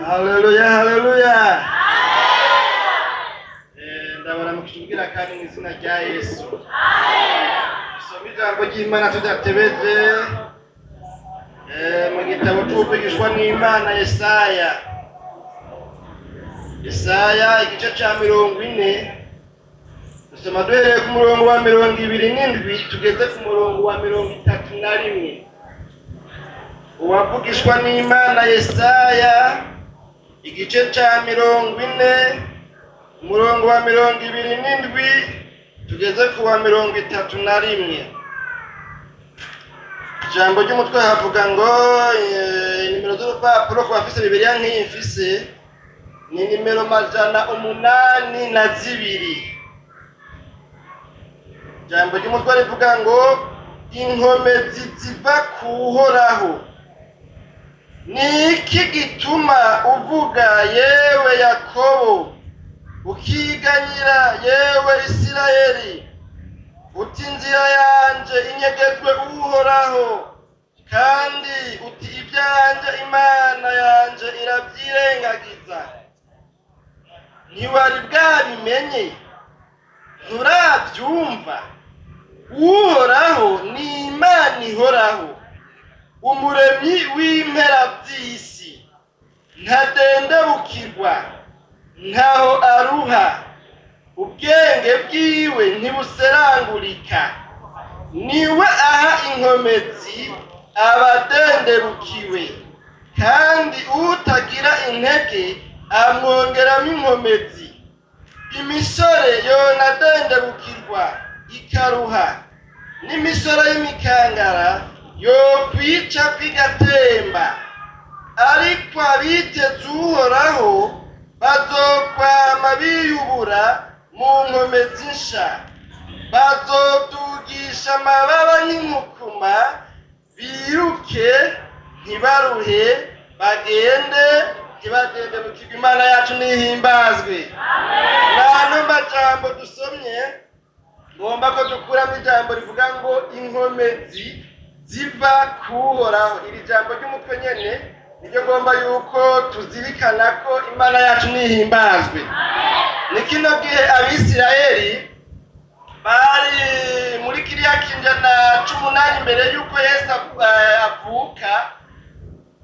Haleluya, haleluya. Ndabaramukije ubwira kandi mu izina rya Yesu. Dusome ijambo ry'Imana tudatebeje, mu gitabo c'uwuvugishwa n'Imana Yesaya. Yesaya igice ca 40, dusoma duhereye ku murongo wa 27 tugeze ku murongo wa 31. Uwavugishwa n'Imana Yesaya, igice ca 40, umurongo wa 27 tugeze ku wa 31. Ijambo ry'umutwe havuga ngo nimero z'urupapuro ku bafise Bibiliya nk'iyi mfise ni nimero 802. Ijambo ry'umutwe rivuga ngo inkomezi ziva ku Uhoraho. Ni iki gituma uvuga, yewe Yakobo, ukiganyira, yewe Isirayeli, uti: "Inzira yanje inyegejwe Uhoraho," kandi uti: "Ibyanje Imana yanje irabyirengagiza"? Ntiwari bwabimenye? Nturabyumva? Uhoraho ni Imana ihoraho, umuremyi w'impera by'isi. Ntadendebukirwa, ntaho aruha, ubwenge bwiwe ntibuserangurika. Niwe aha inkomezi abadendebukiwe, kandi utagira intege amwongeramo inkomezi. Imisore yonadendebukirwa ikaruha, n'imisore y'imikangara yokwica kwigatemba, ariko abiteze Uhoraho bazokwama biyubura mu nkomezi nsha, bazodugisha amababa nk'inkukuma, biruke ntibaruhe, bagende ntibadendebukirwe. Imana yacu nihimbazwe. Nano majambo dusomye, ngomba ko dukuramo ijambo rivuga ngo inkomezi ziva kuhoraho. Iri jambo ry'umutwe nyene niryo ngomba yuko tuzirikana ko Imana yacu nihimbazwe. Ni kino gihe Abisirayeli bari muri kiriya kinjana c'umunani mbere yuko Yesu avuka.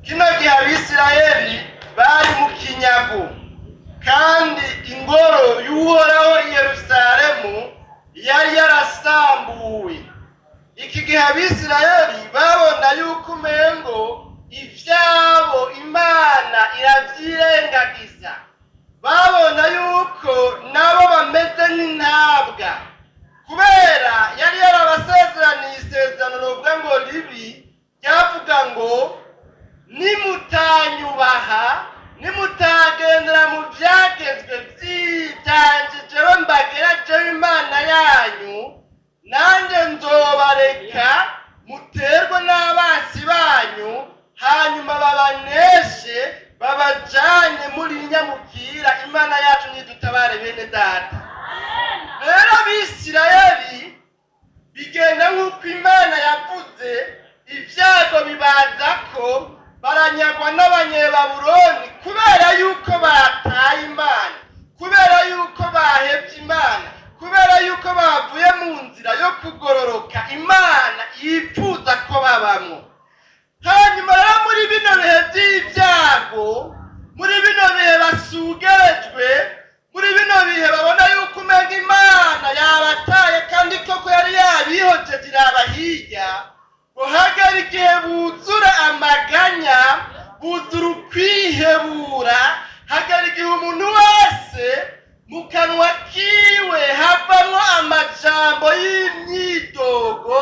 Kino gihe Abisirayeli bari mu kinyago, kandi ingoro y'Uhoraho i Yerusalemu yari yarasambuwe. Iki gihe Abisirayeli babona yuko umengo ivyabo Imana iravyirengagiza, babona yuko nabo bameze nk'intabwa, kubera yari yarabasezeraniye isezerano novuga ngo ribi, ryavuga ngo: "Nimutanyubaha, nimutagendera mu vyagezwe vyanje, jewe mbagera, jewe Imana yanyu, nanjye nzobareka muterwe n'abasi banyu, hanyuma babaneshe, babajanye muri nyamukira." Imana yacu nidutabare, bene data. Rero Abisirayeli bigenda nk'uko Imana yavuze, ibyago bibaza ko baranyagwa n'Abanyebabuloni kubera yuko bataye Imana, kubera yuko bahebye Imana, kubera yuko bavuye mu nzira yo kugororoka Imana yifuza ko babamwo. Hanyuma rero muri bino bihe by'ibyago, muri bino bihe basugerejwe, muri bino bihe babona yuko umenga Imana yabataye, kandi koko yari yabihojeje iraba hirya, ngo hagera igihe buzura amaganya, buzura ukwihebura. Hagera igihe umuntu wese mu kanwa kiwe havamwo amajambo y'imyidogo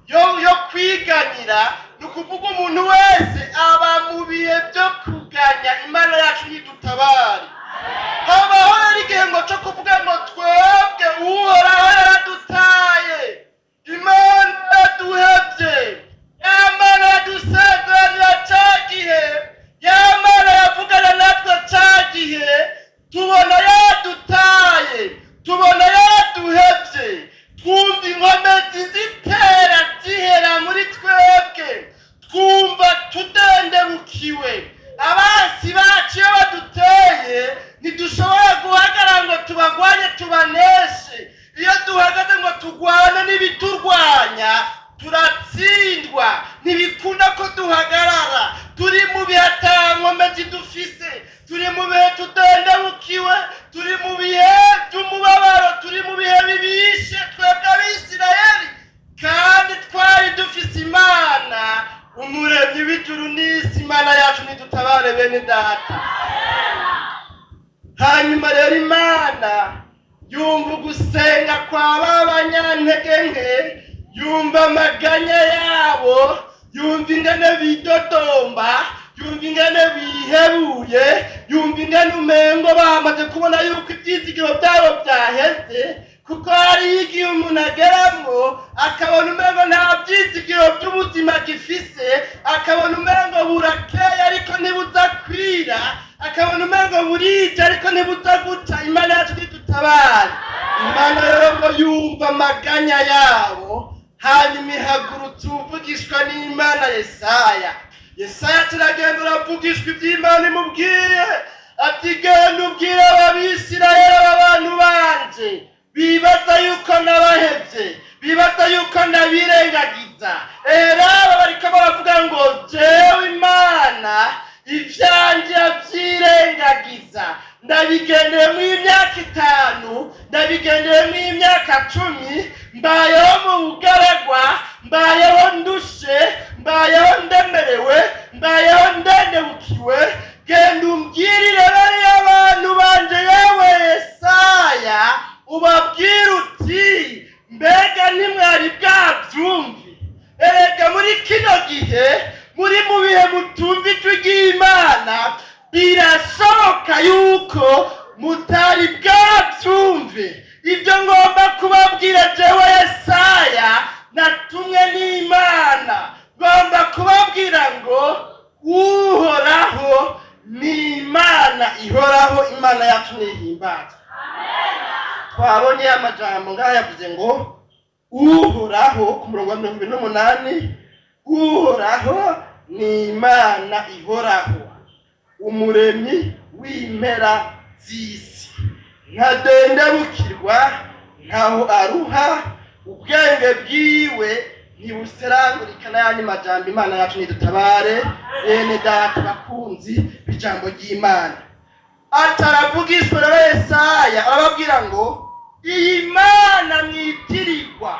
yo kwiganyira. Ni ukuvuga umuntu wese aba mu bihe byo kuganya. Imana yacu ntidutabare. Habaho rero igihe ngo cyo kuvuga ngo: "Twebwe Uhoraho yaradutaye, Imana yaduhebye, ya Mana yadusezeranira ca gihe, ya Mana yavugana natwe ca gihe, tubona yadutaye, tubona yaduhebye, twumva inkomezi zitera zihera muri twebwe, twumva tudendebukiwe, abasi bacu iyo." baduteye ntidushobora guhagarara ngo tubagwanye, tubaneshe. Iyo duhagaze ngo tugwane n'ibiturwanya, turatsindwa. Ntibikunda ko duhagarara. Turi mu bihe ata nkomezi dufise, turi mu bihe tudendebukiwe, turi mu bihe by'umubabaro, turi mu bihe bibishe twebwe Abisirayeli, kandi twari dufise Imana, Umuremyi w'ijuru n'isi. Imana yacu nidutabare, bene Data. Hanyuma rero Imana yumva ugusenga kwa ba banyantege nke, yumva amaganya yabo, yumva ingene bidodomba, yumva ingene bihebuye, yumva ingene umengo bamaze kubona yuko ibyizigiro byabo byaheze, kuko hariho igihe umuntu ageramwo akabona umengo nta byizigiro by'ubuzima gifise, akabona umengo burakeye ariko ntibuza kwira, akabona umengo burije ariko ntibuza guca. Imana yacu ntidutabare. Imana rero ngo yumva amaganya yabo, hanyuma ihagurutsa uvugishwa n'Imana Yesaya. Yesaya turagenda, uravugishwa iby'Imana imubwiye, ati: "Genda ubwire Ababisirayeli, aba bantu banje bibaza yuko nabahevye, bibaza yuko nabirengagiza. Eraba bariko baravuga ngo jewe Imana ivyanje yavyirengagiza. Ndabigendeyemo imyaka 5, ndabigendeyemo imyaka 10, mbayeho mu bugaragwa, mbayeho ndushe, mbayeho ndemerewe, mbayeho ndendebukiwe. Genda umbwirire bariya bantu banje, yewe Yesaya, ubabwire uti: mbega ntimwari bwabyumve? Erega muri kino gihe muri mu bihe mutumva ijwi ry'Imana, birashoboka yuko mutari bwabyumve ibyo ngomba kubabwira. Jewe Yesaya natumwe n'Imana, ngomba kubabwira ngo Uhoraho ni Imana ihoraho." Imana yacu nihimbaza. Twabonye amajambo ngaha yavuze ngo Uhoraho ku murongo wa 28: "Uhoraho ni Imana ihoraho, Umuremyi w'impera z'isi. Ntadendebukirwa, ntaho aruha, ubwenge bwiwe ntibuserangurika," n'ayandi majambo. Imana yacu nidutabare, bene Data bakunzi b'ijambo ry'Imana. Ataravugishwa rero Yesaya, arababwira ngo iyi Mana mwitirirwa,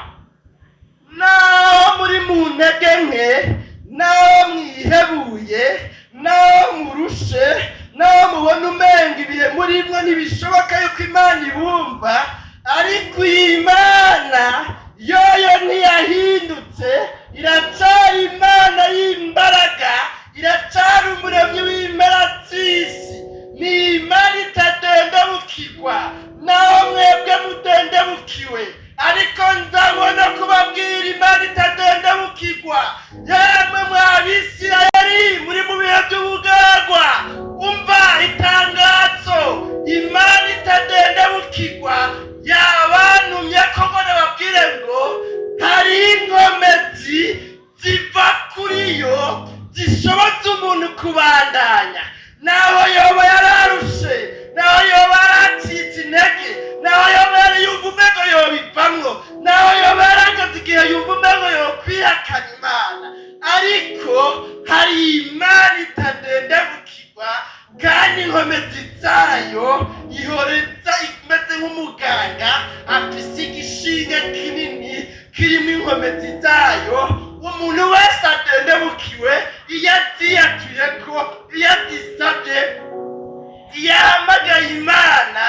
naho muri mu ntege nke, naho mwihebuye, naho murushe, naho mubona umenga ibihe murimwo ntibishoboka yuko Imana ibumva, ariko iyi Mana yoyo ntiyahindutse, iracari Imana y'imbaraga, iracari Umuremyi w'impera z'isi, ni Imana itadendebukirwa naho mwebwe mudendebukiwe. Ariko nzabona kubabwira Imana itadendebukirwa. Yemwe mw'Abisirayeli muri mu bihe by'ubugaragwa, umva itangazo: Imana itadendebukirwa yabantumye ko ngo nababwire ngo hari inkomezi ziva kuri yo zishoboza umuntu kubandanya, naho yoba yararushe, naho yoba yaracitse intege, naho yoba yari yumva umengo yobivamwo, naho yoba yarageze igihe yumva umengo yokwihakana Imana. Ariko hari Imana itadendebukirwa, kandi inkomezi zayo ihoreza imeze nk'umuganga afise igishinge kinini kirimo inkomezi zayo. Umuntu wese adendebukiwe, iyo aziyatuye ko, iyo azisabye, iyo ahamagaye Imana,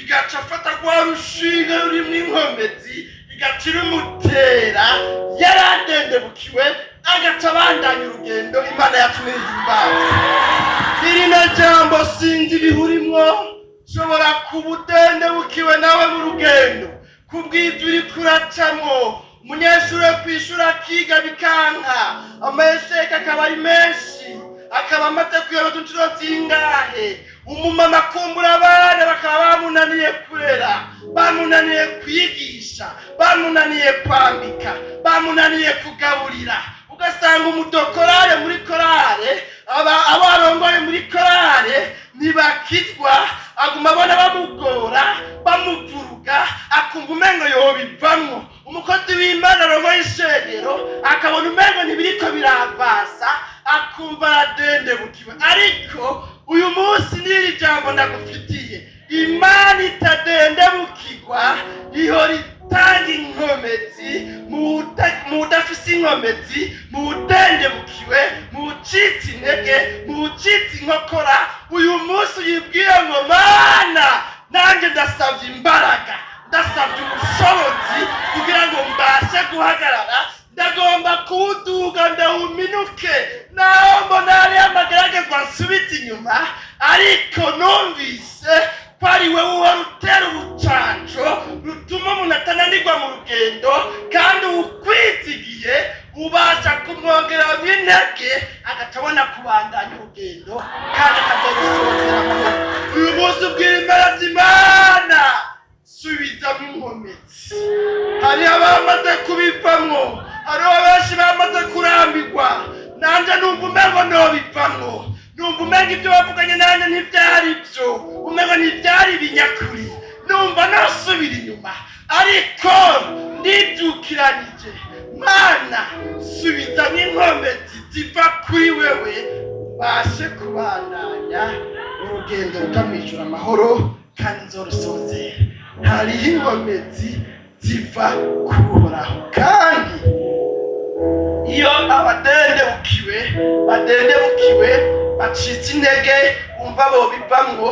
igaca afata rwa rushinge rurimo inkomezi, igaca irumutera yaradendebukiwe, agaca abandanya urugendo. Imana yacu nihimbaza. Irino jambo sinzi ibihurimwo. Shobora kuba udendebukiwe nawe mu rugendo kubw'ibyo uriko uracamwo. Umunyeshuri wo kw'ishuri akiga bikanka, ama échecs akaba ari menshi, akaba amaze kuyoboza inshuro zingahe. Umumama akumbura abana bakaba bamunaniye kurera, bamunaniye kwigisha, bamunaniye kwambika, bamunaniye kugaburira. Ugasanga umudokorale muri korale, abo arongoye muri korale. Akumva aradendebukiwe. Ariko uyu munsi n'iri jambo ndagufitiye: Imana itadendebukirwa ihora itanga inkomezi mu udafise inkomezi, mu udendebukiwe, mu ucitse intege, mu ucitse inkokora. Uyu munsi uyibwire ngo: "Mana, nanjye ndasabye imbaraga, ndasabye ubushobozi kugira ngo mbashe guhagarara. Ndagomba kuwuduga ndawuminuke, naho mbona hariyo amageragezwa nsubitse inyuma, ariko numvise ko ari wowe uhora utera urucanco rutuma umuntu atananirwa mu rugendo, kandi ukwizigiye ubasha kumwongeramo intege, agaca abona kubandanya urugendo kandi akazorusozera amahoro." Uyu munsi ubwira imbere z'Imana: "Subizamo inkomezi." Hariho abamaze kubivamwo, hariho benshi bamaze kurambirwa. Nanjye numva umengo nobivamwo, numva umengo ibyo bavuganye nanjye ntibyari byo, umengo ntibyari ibinyakuri, numva nosubira inyuma, ariko ndibyukiranije: "Mana, subizamo inkomezi ziva kuri wewe, mbashe kubandanya urugendo ruja mw'ijuru amahoro kandi nzorusozera." Hariho inkomezi ziva kuhoraho. Kandi iyo abadendebukiwe badendebukiwe, bacitse intege, bumva bobivamwo,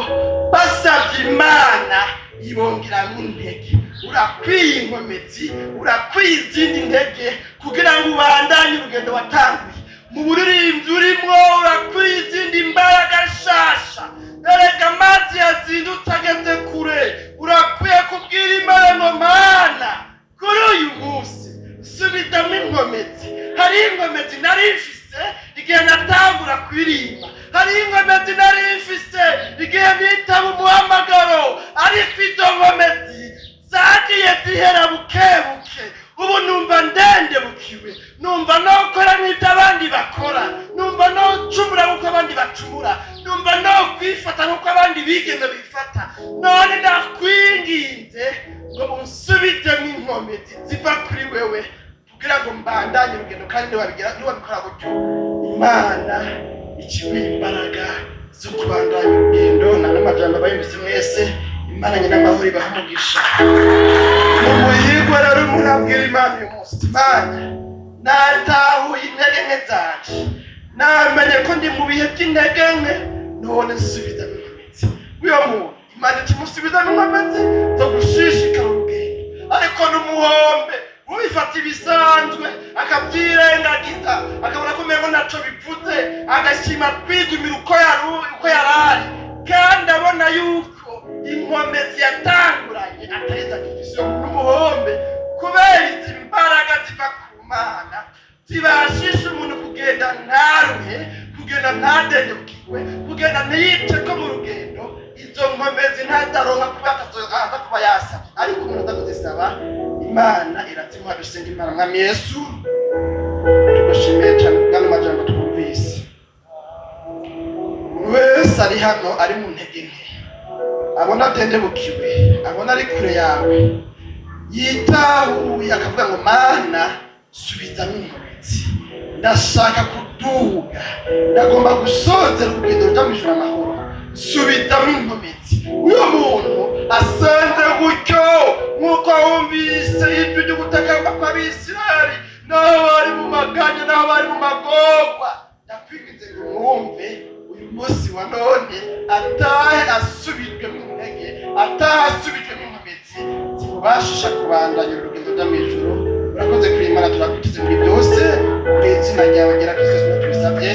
basabye Imana ibongeramo intege. Urakwiye inkomezi, urakwiye izindi ntege kugira ngo ubandanye urugendo watanguye. Mu buririmbyi urimwo, urakwiye izindi mbaraga nshasha. Erega amazi yazindutse ageze kure. Urakwiye kubwira Imana ngo: "Mana, kuri uyu munsi subizamo inkomezi. Hari inkomezi nari mfise igihe natangura kuririmba, hari inkomezi nari mfise igihe nitaba umuhamagaro, ariko izo nkomezi zagiye zihera buke buke. Ubu numva ndendebukiwe, numva nokora nk'ibyo abandi bakora, numva nocumura nk'uko abandi bacumura, numva nokwifata nk'uko abandi bigeme bifata. None ndakwinginze ngo unsubizemo inkomezi ziva kuri wewe kugira ngo mbandanye urugendo." Kandi niwabikora gutyo, Imana ikiguha imbaraga zo kubandanya urugendo. Nta n'amajambo abayumvise mwese. Imana nyina amahoro ibaha umugisha. Mu muhigwa rero, umuntu abwira Imana uyu munsi ati: "Imana, natahuye intege nke zanje, namenye ko ndi mu bihe by'intege nke, none nsubiza mu nkomezi." Uyo muntu Imana ikimusubiza mu nkomezi zo gushishikara urugendo. Ariko n'umuhombe ubifata ibisanzwe, akabyirengagiza, akabona ko umengo ntaco bivuze, agashima kwigumira uko yari ari, kandi abona yuko inkomezi yatanguranye atari agifise, n'umuhombe. Kubera izi mbaraga ziva ku Mana zibashisha umuntu kugenda ntaruhe, kugenda ntadendebukirwe, kugenda ntiyice ko mu rugendo, izo nkomezi ntadaronka kuba aza kuba yasabye. Ariko umuntu aza kuzisaba, Imana irazimuha. Dusenga Imana. Mwami Yesu, tugushimiye cyane kubw'ano majambo twumvise. Umuntu wese ari hano ari mu ntege nke, abona adendebukiwe, abona ari kure yawe, yitahuye akavuga ngo: "Mana, subizamo inkomezi, ndashaka kuduga, ndagomba gusozera urugendo ruja mw'ijuru amahoro, subizamo inkomezi." Uyo muntu asenze gutyo, nk'uko wumvise ijwi ry'ugutakamba kw'Abisirayeli naho bari mu maganya, naho bari mu magorwa, ndakwinginze ngo mwumve uyu munsi wa none, atahe asubijwe mu ntege, atahe asubijwe mu nkomezi zimubashisha kubandanya urugendo rujya mu ijuru. Urakoze kuri Imana, turakwitize muri byose, ku izina ryawe ryera Kristo tubisabye.